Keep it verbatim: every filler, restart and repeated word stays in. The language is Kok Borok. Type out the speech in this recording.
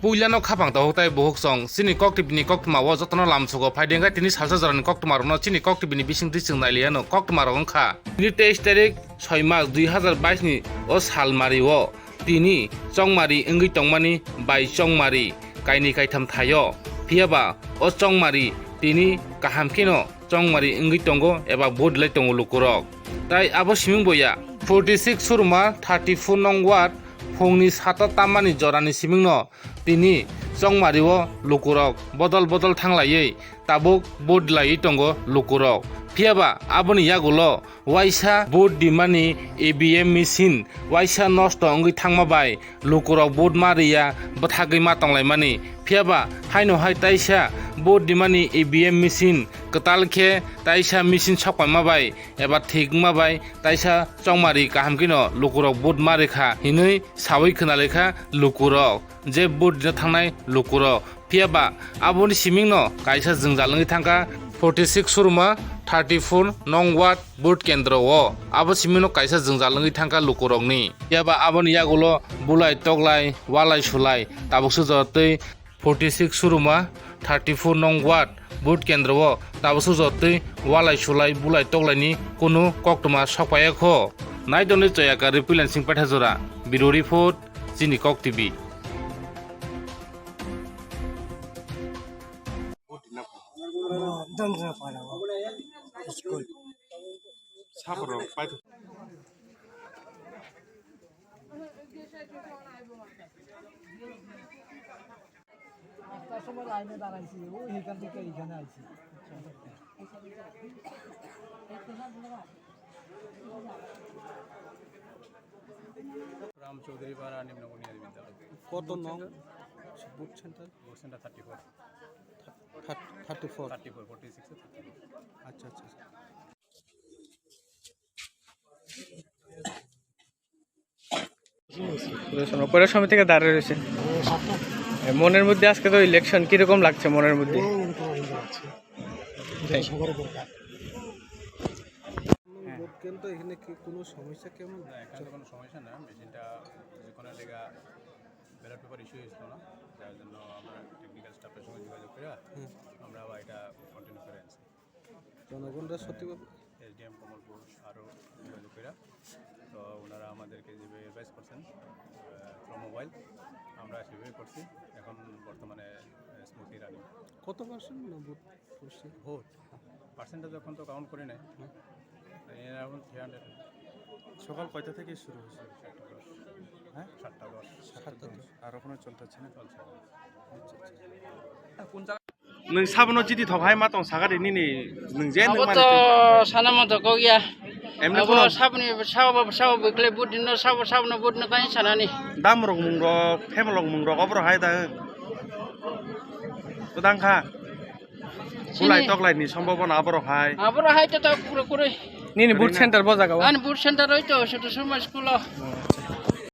Puilano khapang tongo tai buhuk song, chini Kok T V ni koktwma o jotono lamsugo phai dengkha tini salsa jorani koktwma rokno chini Kok T V ni bisingtwi chwng nailiyano koktwma rok wngkha. Tini teis tarik soi mas dui hazar bais ni o salmari o tini chongmari wngwi tongmani bai chongmari kainwi kaitham thaio. Phiyaba o chongmari tini kaham kheno chongmari wngwi tongo eba vote lai tongo lukurok. Tai abo siming boya forty six Suruma thirty four nong ward phungni sato tammani jorani simingno tini chongmario lukurok bodol bodol thanglaiwi tabuk vote laiwi tongo lukurok. Phiyaba aboni yagulo waisa vote dimani E V M machine waisa nosto wngwi thangma bai lukurok vote ma riya bwthagwi ma tonglaimani. Phiyaba haino hai taisa vote dimani E V M machine kwtal khe taisa machine sokpaima bai eba thik wngma bai taisa chongmari kaham kheno lukurok vote ma rikha hinwi sawi khwnalaikha lukurok, je vote rina thangnai lukurok. Phiyaba aboni simingno kaisa jwngjal wngwi thangkha forty six Suruma thirty four nong ward vote kendro o. Abo simingno kaisa jwngjal wngwi thangkha lukurokni. Phiyaba aboni yagulo bulai toklai walai sulai tabukse jotoi forty six Suruma thirty four nong ward vote kendro o tabukse jotoi walai sulai bulai toklaini kunu koktwma sokpaiya kho. Naidonwi Choyaka Ripuilansing Pathajora, Bureau Report, chini Kok T V. আটটার সময় লাইনে দাঁড়াইছি, ওই এখান থেকে এইখানে আইছি। রাম চৌধুরী পাড়া নিম্ন বুনিয়াদী বিদ্যালয়। কত নং? Booth centre? Booth centre thirty four. Thirty four. Thirty four, forty six, thirty four. আচ্ছা, আচ্ছা, আচ্ছা। পৌর সময় থেকে দাঁড়িয়ে রয়েছে। এ, মনের মধ্যে আজকে তো ইলেকশন, কিরকম লাগছে মনের মধ্যে? ভোট কেন্দ্র, এখানে কি কোনো সমস্যা কেমন? না, এখানে তো কোনো সমস্যা না। মেশিনটা কিছুক্ষণের লেগে ব্যালট পেপার ইস্যু হয়েছিল না, যার জন্য আমরা টেকনিক্যাল স্টাফের সঙ্গে যোগাযোগ করে আমরা আবার এটা কন্টিনিউ করে আনছি। জনগণরা সত্যি এসডিএম কমলপুর আরও যোগাযোগ করে, তো ওনারা আমাদেরকে যেভাবে অ্যাডভাইস করছেন থ্রু মোবাইল, আমরা সেভাবে করছি। এখন বর্তমানে স্মুথলি রানিং। কত পার্সেন্ট ভোট পড়ছে? ভোট পার্সেন্টটা যখন তো কাউন্ট করি নাই, এরাউন্ড থ্রি হান্ড্রেড। সকাল কয়টা থেকে শুরু হয়েছিল? সাতটা দশ। হ্যাঁ, সাতটা দশ। সাতটা দশ। আর ওখানে চলতে হচ্ছে না? চলছে। আচ্ছা, আচ্ছা। কোন জায়গা? Nwng sabono chiti thok hai ma tong sakha de nini nwng je nwng Abo mani to twi. Sana mo to kok ya. Emne Abo kono sabni sabo sabo bikle budino sabo sabno budino kain sanani. Dam rok mung rok, phem rok mung rok, obro hai da. Kodang kha. Sini. Kulai toklai ni sombobona abro hai. Abro hai to to kuro kuro. Nini boot center bo jaga o? Ani boot center oi to, Soto Sharma school o.